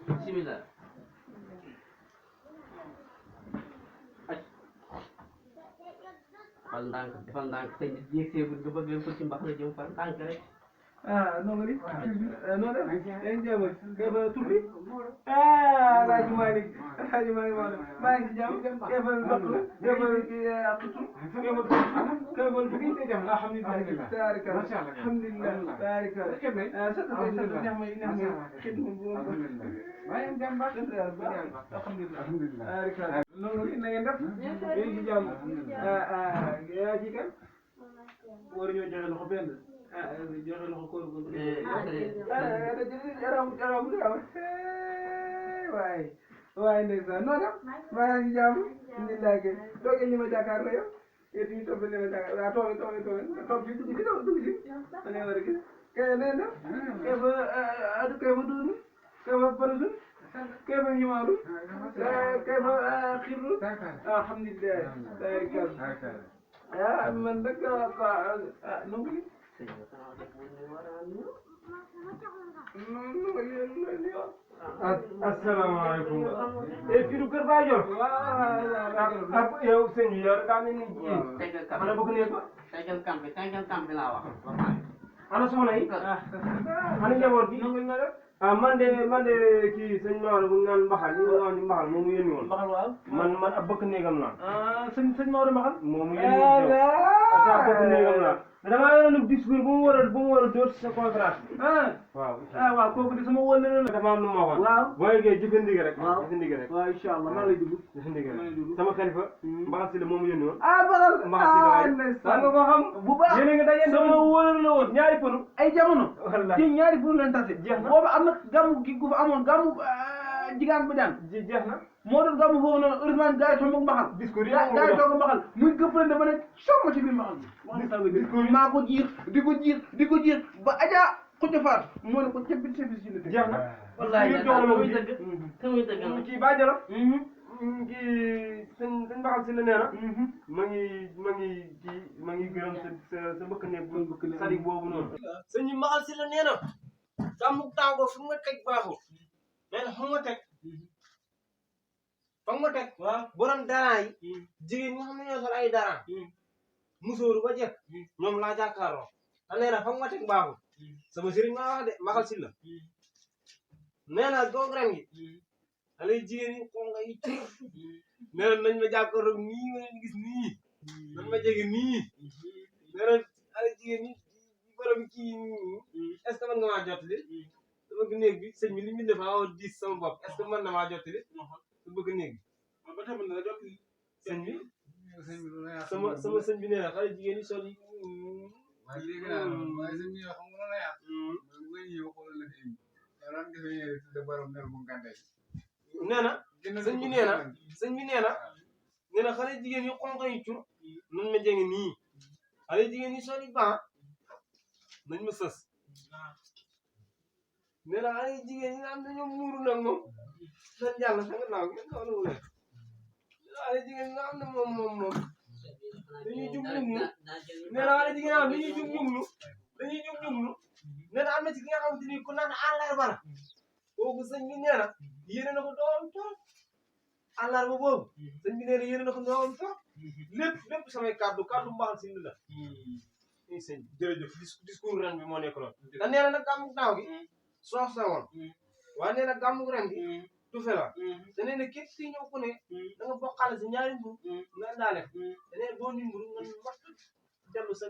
Bismillah. Defal ndànk sëñ bi yéeg seegul nga bëgg leen ko ci mbax la jëm fan ndànk rek. nongoli no def en jama keba turbi Alhaji Malick maa ngi ci jàmm kebal bakla kebal atutu kebal bugi alhamdulillah barika alhamdulillah barika alhamdulillah barika nongoli na ngeen def yéen ci jàmm yaa ci kan war ñoo joxe loxo benn joxe loxo ko waaye ndeysaan noo def maa ngi jàmm alhamdulilah kay toogee ñi ma jàkkaarloo yow et puis toog li ma jàkkaarloo waaw toog toog fii dugg si da ngay war a gis kay nee na kay fa duunu kay fa parasun kay fa ñimaaru kay fa xirru alhamdulilah barikal man nag nongu li asalaamaaleykum. fii du Kër Badior. waaw yow sëñ bi yow daa mel ni ji. ana bëgg ne ko. tegal camp bi laa wax. ana soxna yi. ana njaboot bi. man de kii sëñ Maodo bu ñu naan Mbaxal ñu naan ni Mbaxal moom mu yónni woon. Mbaxal waaw. man ab bëkk néegam naa. sëñ Maodo Mbaxal. moom mu yónni woon ab bëkk néegam naa. damaa yoroon discours bu mu war a dóor sa conférence bi. waaw kooku di sama wëllëre la. dafa am lu ma waxoon. waaw boo yeggee jëfandiku rek. waaw jëfandiku rek. waaw incha allah maa lay dugg. jëfandiku rek sama xalifa. Mbaxal si la moom mu yónni woon. Mbaxal. Mbaxal si la waaye. nga ko xam. bu baax yéen a ngi daje sama wëllëre la woon ñaari pënu. ay jamono. wallaahi ci ñaari pour leen tase. jeex na boobu am na gàmmu gi gu fa amoon gàmmu jigaan bi daan. jeex na. moo doon gàmmu foofu noonu heureusement gars yi toog Mbaxal. discours yi gars yi toog Mbaxal muy gëppale dama ne somma ci biir Mbaxal bi. discours yi maa ko jiir di ko jiir ba Adja Khoudia Fall moo ne ko ceeb service yi la. jeex na. wallaahi kii Ba Jalo. kii sëñ Mbaxal si la nee na. ma ngi gërëm sa mbëkk néeg bu sadik boobu noonu. sëñ Mbaxal si la nee na. gàmmu tàngo fu nga teg baaxul. mais nag fu nga teg. fa nga teg. waaw borom daraan yi. jigéen ñi nga xam ne ñoo sol ay daraan. musóoru ba jekk. ñoom laa jàkkaarloo. te nee na fa nga teg baaxul. sama sëriñ maa wax de Mbaxal si la. nee na goog ren gi. xale jigéen ñi xool nga yi tëj. nee na nañ ma jàkkaarloo nii ma leen gis nii. nañ ma jege nii. nee na xale jigéen ñi borom kii est-ce que mën nga maa jottali. sama néeg bi sëñ bi li mu def xaw a diis sama bopp est-ce que mën na maa jottali. su bëgg néeg bi. ba tey mën na la jottali. sëñ bi sama sëñ bi nee na xale jigéen ñi sol yi. waaye léegi daal waaye sëñ bi xam nga la yàq. man bu may ñëw xoolal la fi indi. daan gis nga yéen si borom mel bu ngànday. nee na sëñ bi nee na xale jigéen ñi xonq yi cur. nañ ma jege nii. xale jigéen ñi sol yi baax nañ ma sës. nee na xale jigéen ñi nga xam ne ñoom muuru nag moom. seen jàll sa nga naaw ngeen xaw na xale jigéen ñi nga xam ne moom dañuy jug ñuglu. nee na xale jigéen ñi nga xam ne dañuy jug ñuglu. nee na am na ci ki nga xamante ni ku naan àllarba la. kooku sëñ bi nee na yéene na ko doom toog. àllarba boobu. sëñ bi nee na yéene na ko doom toog. lépp samay kàddu Mbaxal si la. sëñ bi jërëjëf discours ren bi moo nekk lool. te nee na nag gàmmu daaw gi. soof sa woon. waaye nee na gàmmu ren gi. tufe la. te nee na képp si ñëw ku ne. da nga bokkale si ñaari mburu. nga daale. te nee na boo ni mburu nga mat dellu sa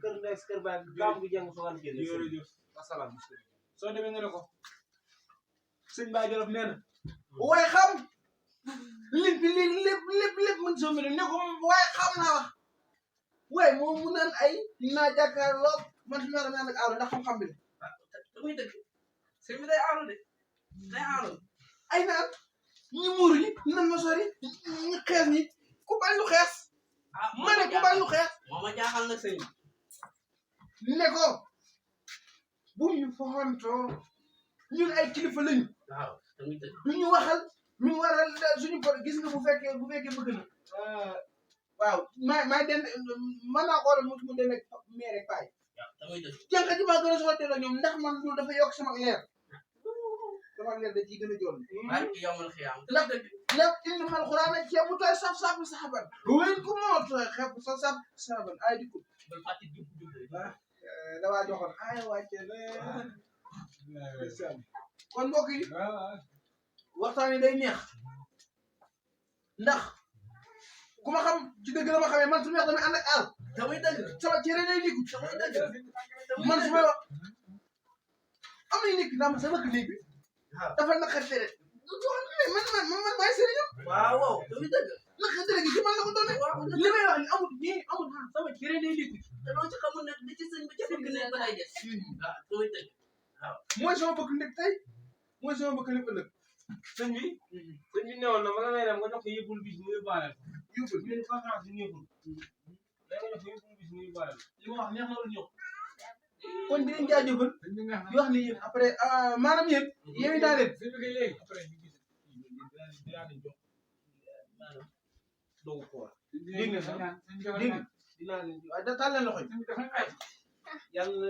kër ndey sa kër baay gàmmu gi jàng soogaan génne. jërëjëf asalaam soo demee nga ne ko sëñ Ba Jolof nee na way xam lépp mën soo mel ne ko waaye xam naa wax waaye moom mu naan ay naa jàkkaarloo man fi ma la naan ak aalo ndax xam-xam bi la damay dëgg sëñ bi day aalo de day aalo ay naan ñu muuru ñi nan ma sori ñu xees ñi ku bañ lu xees ma ne ku bañ lu xees moo ma jaaxal nag sëñ ne ko bu ñu foxantoo ñun ay kilifa lañu waaw tamit du ñu waxal ñu waral suñu pot gis nga bu fekkee bëgg na waaw maa den mën naa ko mu den ak meer rek paay tamit jànq ji maa gën a soxla la ñoom ndax man loolu dafa yokk sama leer da ciy gën a jool barki yawmal xiyaam ndax indi mal xuraan ak ceeb bu tooy saf-saf bi saxaban wéyn ku moo tooy xepp sa saf saxaban ay dikku bul fàtte jub dawaa joxoon ay wàcce kon mbokk yi waxtaan yi day neex ndax ku ma xam ci dëgg la ma xamee man su ma wax damay ànd ak àll damay dëgg sama cere day dikku damay dëgg man su may wax am nañu nekk naa ma sa bëkk néeg bi dafa naqar tere man maay sëriñam waaw damay dëgg naqar tere gi ci man la ko doonee li may wax ni amul nii amul sama cere day dikku te loo ci xamul nag li ci sëñ bi ca bëgg ne ba lay des waaw damay dëgg waaw mooy sama bëkk nekk tey mooy sama bëkk nekk ëllëg sëñ bi newoon na bala ngay dem nga jox ko yëppul bis mu yóbbaale ko. yóbbul ñu ne conférence bi ñëwul. da nga jox ko yëppul bis mu yóbbaale ko. li ma wax neex na lu ñëw. kon di leen jaajëfal di wax ni yéen après maanaam yéen yow daa leen sëñ bi kay léegi après ñu gis dinaa leen jox maanaam dogu ko war. dégg nga sax dégg nga dinaa leen da taal leen loxo yi yàlla